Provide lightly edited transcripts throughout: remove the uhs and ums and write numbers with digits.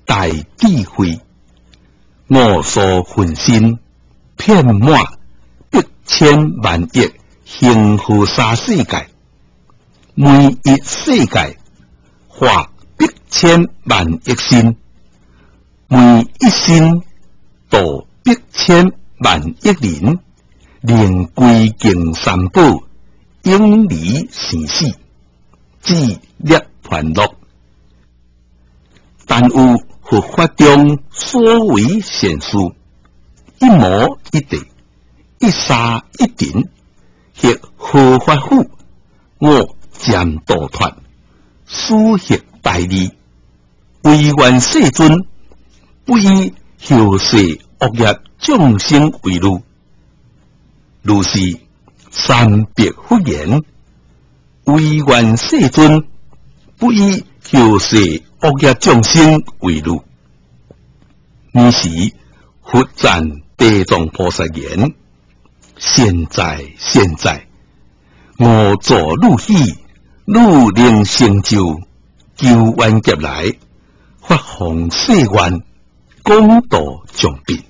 大智慧，無數分身，遍滿百千萬億恆河沙世界，每一世界化百千萬億身，每一身度百千萬億人，令歸敬三寶，永離生死，至涅槃樂。但有佛法中所為善事，一模一地，一沙一塵，或何法府，我漸度脫，殊獲大利。唯願世尊不以後世惡業眾生為慮。如是三白佛言：唯願世尊不以後世惡業眾生為慮。爾時佛讚地藏菩薩言：善哉善哉，吾助汝喜，汝能成就，求願劫來，發弘誓願，廣度眾彼，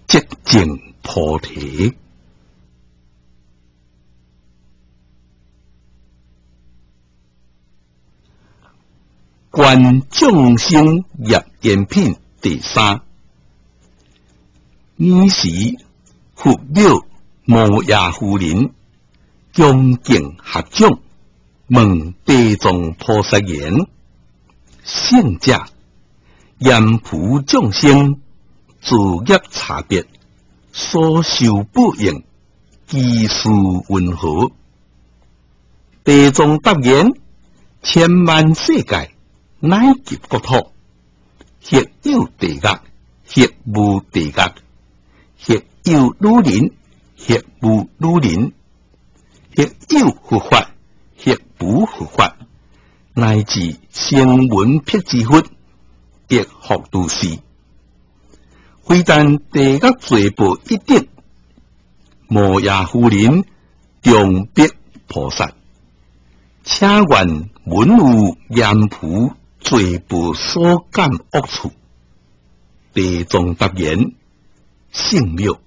即證菩提。觀眾生業緣品第三。爾時佛廟摩耶夫人恭敬合掌，問地藏菩薩言：聖者，閻浮眾生自業差別，所受報應，其事雲何？地藏答言：千萬世界乃及國土，或有地獄，或無地獄；或有女人，或無女人；或有佛法，或無佛法，乃至聲聞辟支佛，亦復如是。非但地獄罪報一等，摩耶夫人長白菩薩，請願聞有閻浮罪報所感惡處。地藏答言：聖妙，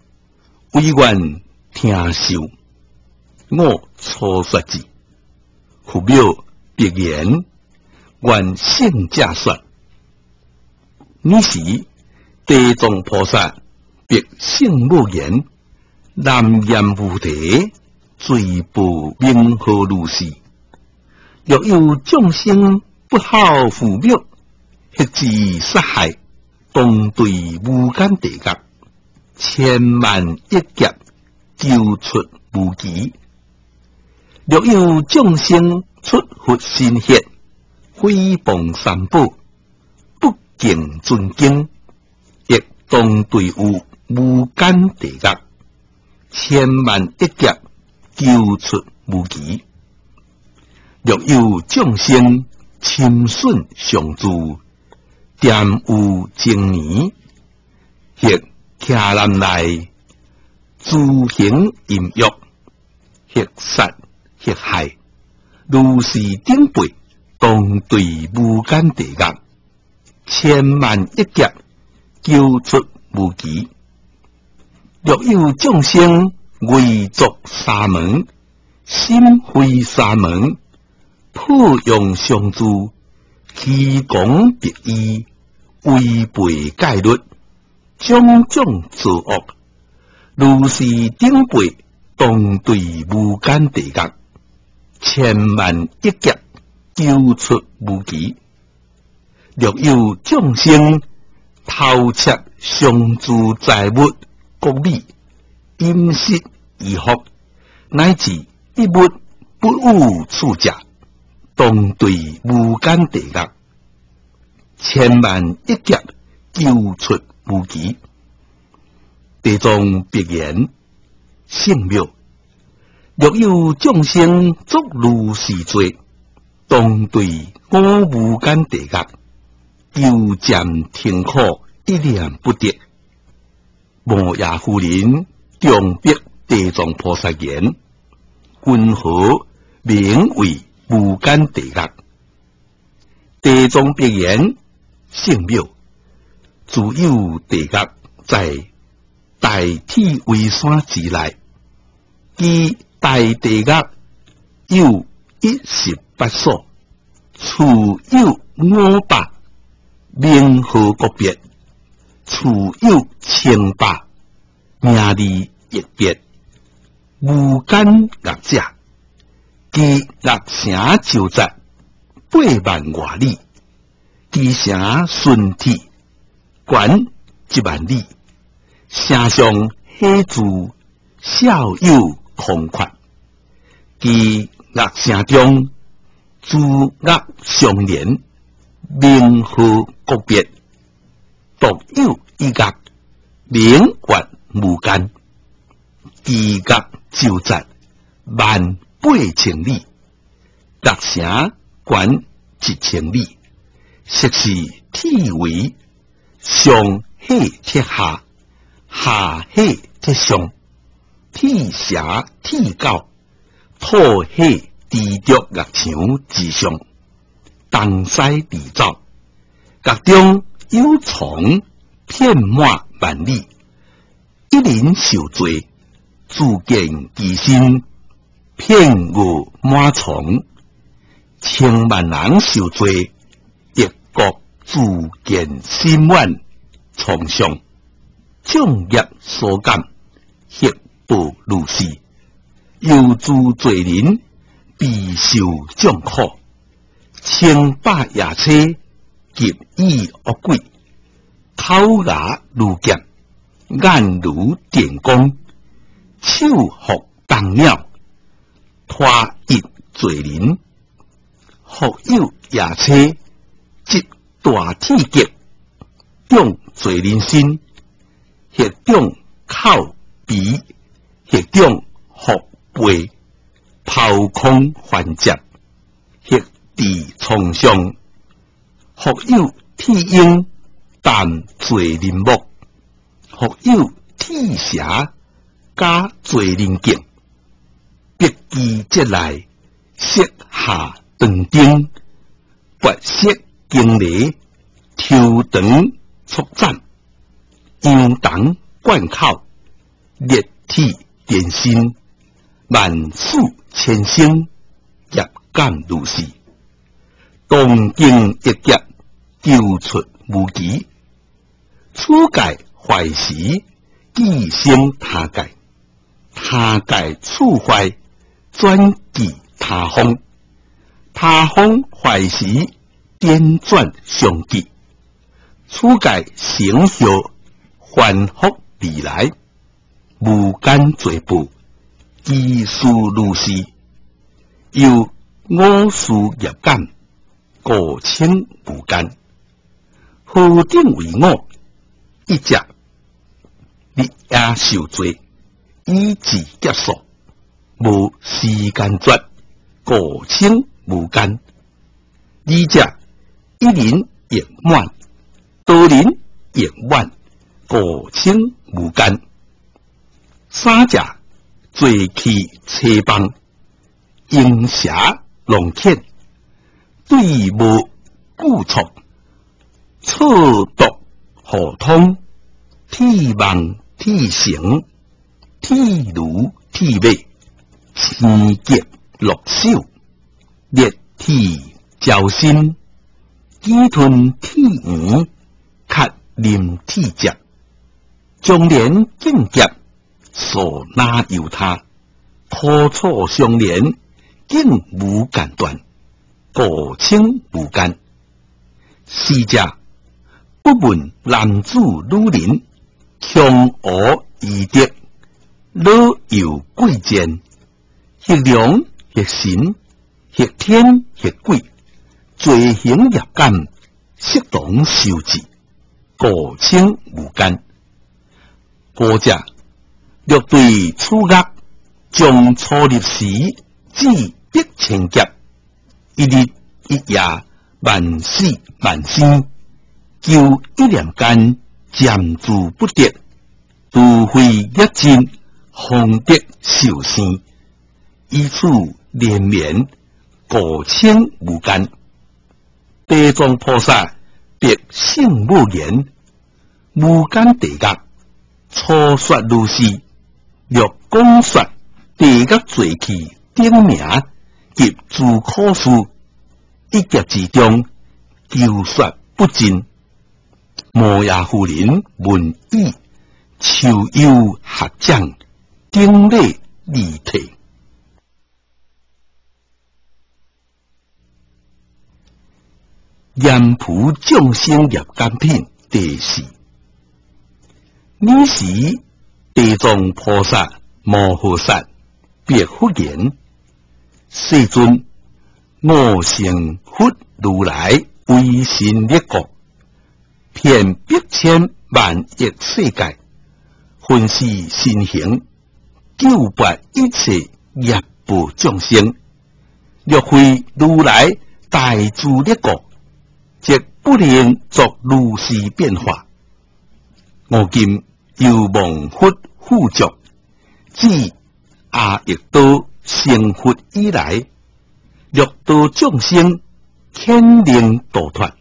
唯願聽受，我初說之。佛廟白言：願聖者說。爾時地藏菩薩白聖母言：南閻浮提罪報名號如是。若有眾生不孝父母，或致殺害，當墜無間地獄，千萬億劫，求出無期。若有眾生出佛身血，誹謗三寶，不敬尊經，亦當墜有無間地獄，千萬億劫，求出無期。若有眾生親信上主，玷污精年，或徛男內諸行淫欲，或殺或害，如是等輩，當墜無間地獄，千萬億劫，求出無期。若有眾生為作沙門，心非沙門，破用上智，虛講別義，違背戒律，種種作惡，如是等輩，當墜無間地獄，千萬億劫，求出無期。若有眾生偷竊上智財物、穀米、飲食、衣服，乃至一物不予取者，當墜無間地獄，千萬億劫，求出無期。地藏白言：聖妙，若有眾生作如是做，當墜五無間地獄，糾纏痛苦，一念不得。摩耶夫人長白地藏菩薩言：云何名為無間地獄？地藏白言：聖妙，諸有地獄在大鐵圍山之內，其大地獄有18所，次有500，名號各別；次有千百，名字亦別。無間獄者，其獄城周匝8萬外里，其城巡鐵懸1萬里，城上火柱少有空缺。其獄城中諸獄相連，名號各別，獨有一獄名曰無間。其獄周匝1萬8千里，獄城懸1000里，色是鐵圍，上火鐵下，下火鐵上，鐵蛇鐵狗，吐火蜘蛛獄牆之上，東西而走，獄中有床遍滿萬里，一人受罪，自見其身，遍臥滿床，千萬人受罪，亦各自見心滿床上，眾業所感，悉報如是。又諸罪人備受眾苦，千百夜叉及以惡鬼，口牙如劍，眼如電光，手縛重鳥，拖曳罪人。復有夜叉執大鐵戟，中罪人身，或中口鼻，或中腹背，拋空還接，或佇床上。復有鐵鷹擔罪人目，復有鐵蛇絞罪人頸，逼其節內，設下斷釘，拔舌驚雷，抽腸束斬，羊腸灌口，熱鐵電身，萬死千生，業感如是。動經一劫，求出無期。此界壞時，寄生他界；他界處壞，轉寄他方。他方壞時，輾轉相繼。此界成後，還復而來，無間罪報，其事如是。又五事業感，故稱無間。何等為五？一者，日夜受罪，以至劫數，無時間絕，故稱無間。二者，一人亦滿，多人亦滿，故稱無間。三者，罪器車棒，鷹蛇龍犬，對無固錯，錯毒互通，鐵網鐵繩，鐵驢鐵馬，生極鹿首，熱鐵焦心，飢吞鐵魚，渴啉鐵汁，將連境劫，數那由他，苦楚相連，竟無間斷，故稱無間。四者，不問男子女人，強惡異德，老幼貴賤，或龍或神，或天或鬼，罪行業感，悉同受治，故稱無間。五者，欲對此獄，將初入時至百千劫，一日一夜，萬死萬生，求一念間，暫住不得，除非業盡，方得受生。以此連綿，故稱無間。地藏菩薩白聖母言：無間地獄，粗說如是，略講說地獄罪器頂名及諸苦事，一劫之中，求說不盡。摩耶夫人聞已，秋憂合掌，頂禮而退。閻浮眾生業感品第四。爾時地藏菩薩摩訶薩白佛言：世尊，我成佛如來威神力故，遍百千萬億世界，分施身行，救拔一切業報眾生。若非如來大慈力故，則不能作如是變化。吾今猶望佛付囑，自阿逸多成佛以來，欲度眾生，遣令度脫，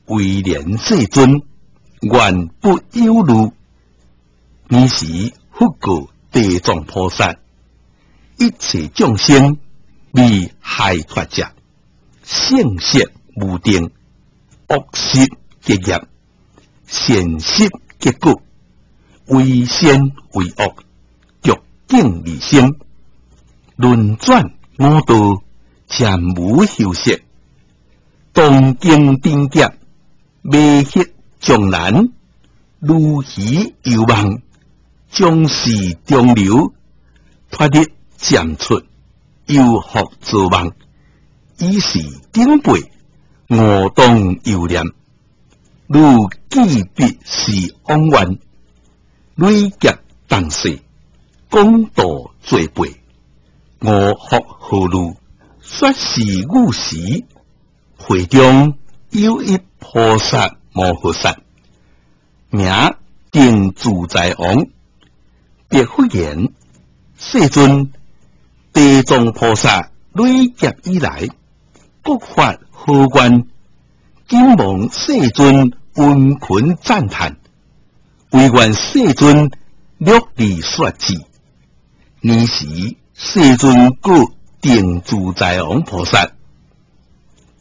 唯憐世尊，願不憂慮。爾時佛告地藏菩薩：一切眾生未解脫者，性識無定，惡習結業，善習結果，為善為惡，逐境而生，輪轉五道，暫無休息。東經頂劫，迷惑眾難，如魚游網，將是中流，脫入漸出，又復造夢，以是頂輩，吾當猶念。汝記彼是往願，累劫當世，廣度罪輩，吾復何慮？說是語時，會中有一菩薩摩訶薩，名定自在王，白佛言：世尊，地藏菩薩累劫以來，各發好願，謹望世尊殷勤讚歎，惟願世尊略利說之。爾時世尊告定自在王菩薩：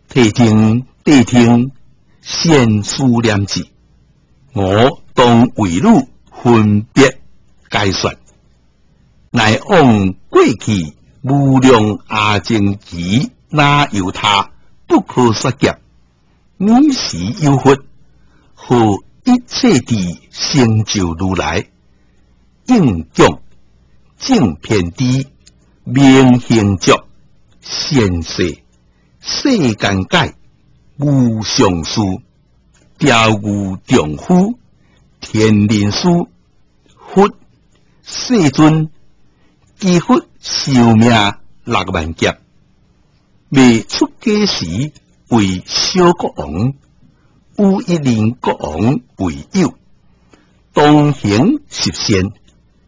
諦聽，諦聽，善思念者，我當為汝分別解說。乃往過去無量阿僧祇那由他不可說劫，爾時有佛號一切智成就如來，應供正遍知明行足善逝世間解無上士調御丈夫天人師佛世尊，其佛壽命6萬劫，未出家時為小國王，與一人國王為友，同行十善，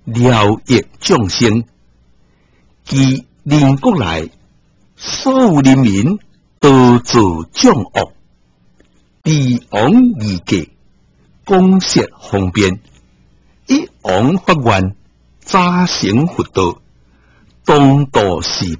療益眾生。其鄰國內所有人民都做眾惡，帝王議計，講說方便，一王發願，早成佛道，東渡四。